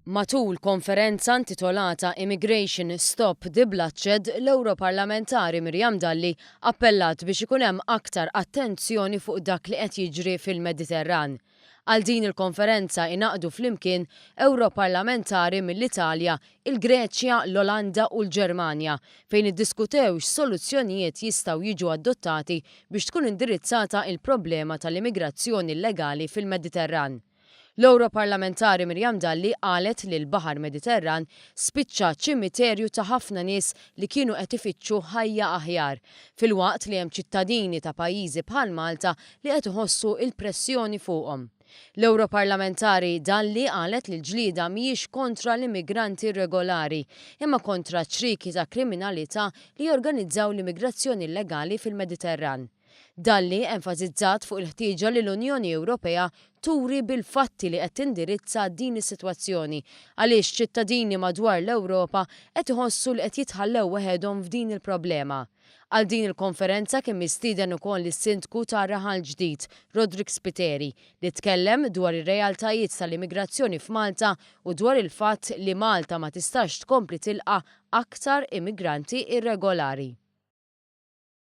Matul konferenza intitolata Immigration Stop the Bloodshed, l-Ewroparlamentari Miriam Dalli appellat biex ikun hemm aktar attenzjoni fuq dak li qed jiġri fil-Mediterran. Għal din il-konferenza ingħaqdu flimkien Ewroparlamentari mill-Italja, il-Greċja, l-Olanda u l-Ġermanja fejn iddiskutew x'soluzzjonijiet jistgħu jiġu adottati biex tkun indirizzata il-problema tal-immigrazzjoni illegali fil-Mediterran. L-Ewroparlamentari Miriam Dalli qalet li l-Baħar Mediterran spiċċa ċimiterju ta' ħafna nies li kienu qed ifittxu ħajja aħjar, filwaqt li hemm ċittadini ta' pajjiżi bħal Malta li qed iħossu l-pressjoni fuqhom. L-Ewroparlamentari Dalli qalet li l-ġlieda mhijiex kontra l-immigranti irregolari, imma kontra ċrieki ta' kriminalità li jorganizzaw l-immigrazzjoni illegali fil-Mediterran. Dalli enfasizzat fuq il-ħtieġa li l-Unjoni Ewropea turi bil-fatti li qed tindirizza din is-sitwazzjoni għaliex ċittadini madwar l-Ewropa qed iħossu li qed jitħallew weħedhom f'din il-problema. Għal din il-konferenza kien mistieden ukoll is-Sindku ta' Raħal Ġdid, Roderick Spiteri, li tkellem dwar ir-realtajiet tal-immigrazzjoni f'Malta u dwar il-fatt li Malta ma tistax tkompli tilqa' aktar immigranti irregolari.